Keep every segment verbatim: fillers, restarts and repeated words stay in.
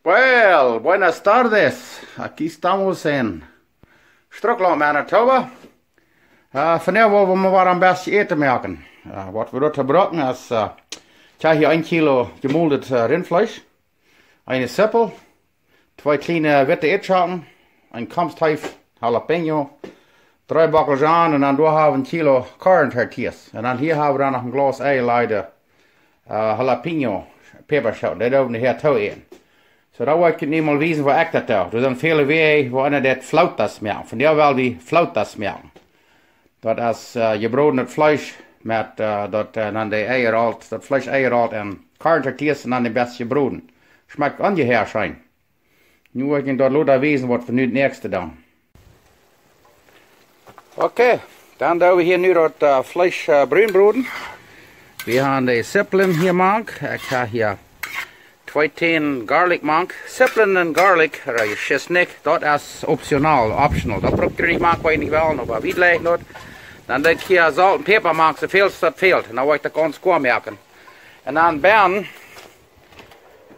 Well, buenas tardes. Aquí estamos en Strucklaunt, Manitoba. Äh, vondoag woa wie mau wada een bät Äten moaken. Äh, waut wie doa brucken es, äh, ekj hab hia een Kilo jemolet, äh, Rintfleesch, eene Sippel, twee kjliene witte Ieedschocken, een Komsthief, Jalapeño, dree Bockelzhonen un dan doa hab wie een Kilo Corn Tortillas. Un dan hia hab wie dan noch een Glaus Ei, Leute, äh, Jalapeño Päpaschoten. Dee doo wie hia too äten. Soo, dan woa ekj junt nu mol wiesen, woo ekj daut doo. Doa sent väle Wäaj, woo eena daut Flautas moakt. Vondoag well wie Flautas moaken. Daut es, äh, jebrodnet Fleesch met, äh, daut, äh, dan de Eia rolt, daut Fleesch Eia rolt un Corn Tortillas un dan een bät jebroden. Schmakjt onjehia scheen. Nu woa ekj junt daut lota wiesen, waut wie nu daut näakjste doonen. Okay, dan doo wie hia nu daut, äh, Fleesch, äh, brun broden. Wie haben de Sipplen hia mank. Ekj hab hia twee Tänen Garlic mank. Sipplen un Garlic, ooda Schisnik, daut es optional, optional. Daut bruck jie nich mank, wan jie nich wellen, oba wie jlikjen daut. Dan doo ekj hia Solt un Päpa mank, soo väl aus daut fält. Un dan woa ekj daut gaunz goa moaken. Un dan bennen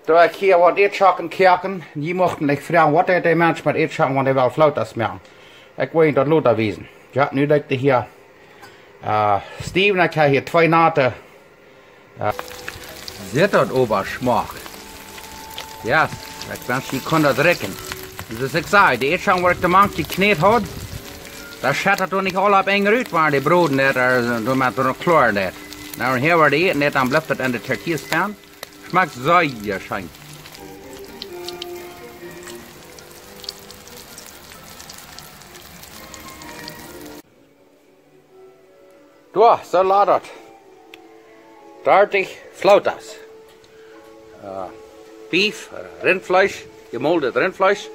doo ekj hia waut Ieedschocken koaken. Jie muchten nich froagen, waut deit de Mensch met Ieedschocken, wan hee well Flautas moaken. Ekj woa junt daut lota wiesen. Jo, nu doo ekj dee hia, äh, stiewen. Ekj hab hia twee Noten. Äh, sitt daut oba schmock. Yes, ekj wensch, jie kunnen daut rikjen. Soo aus ekj säd, de Ieedschocken, waut ekj de mank jekjnädt haud, daut schett daut doch nich aul opp eenen rut, wan dee broden deit, äh, doamet doa noch kloaren deit. Nu, un hia woat dee jejäten, dan blift daut enne Tortillas stonen. Schmakjt sea scheen. Doa, soo lat daut. Dartich Flautas. Äh, Beef, äh, Rintfleesch, jemolet Rintfleesch.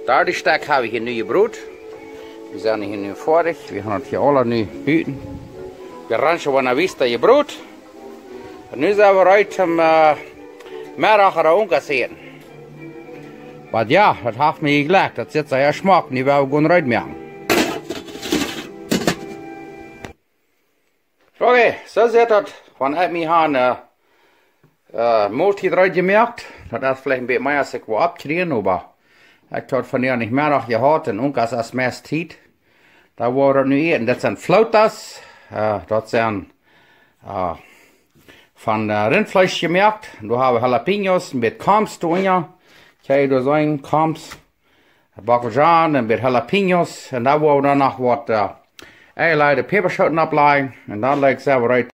Dartich Stekj hab wie hia nu jebrot. Wie sent hia nu foadich. Wie haben daut hia aule nu buten. De Rancho Buena Vista jebrot. Un nu sent wie reed toom, äh, Meddach ooda Unkas äten. Oba jo, daut haft mie jejlekjt. Daut sitt sea schmock. Nu woa wie gonen reed moaken. Okay, soo sitt daut, wan ekj mie hab, äh, äh, Moltiet reed jemoakt. Daut es veleicht een bät mea aus ekj wull oppkjrieen, oba ekj haud vondoag Meddach jehaut un Unkas es meist Tiet. Doa woa wie nu äten. Daut sent Flautas, äh, daut sent, äh, von, äh, Rintfleesch jemoakt. Un doa hab wie Jalapeños, een bät Komst doa unja. Kjikj, doa sent Komst. Bockelzhonen, een bät Jalapeños. Un dan woa wie dan noch waut, äh, Eia, Leute, Päpaschoten oppläajen. Un dan lat ekj see, waut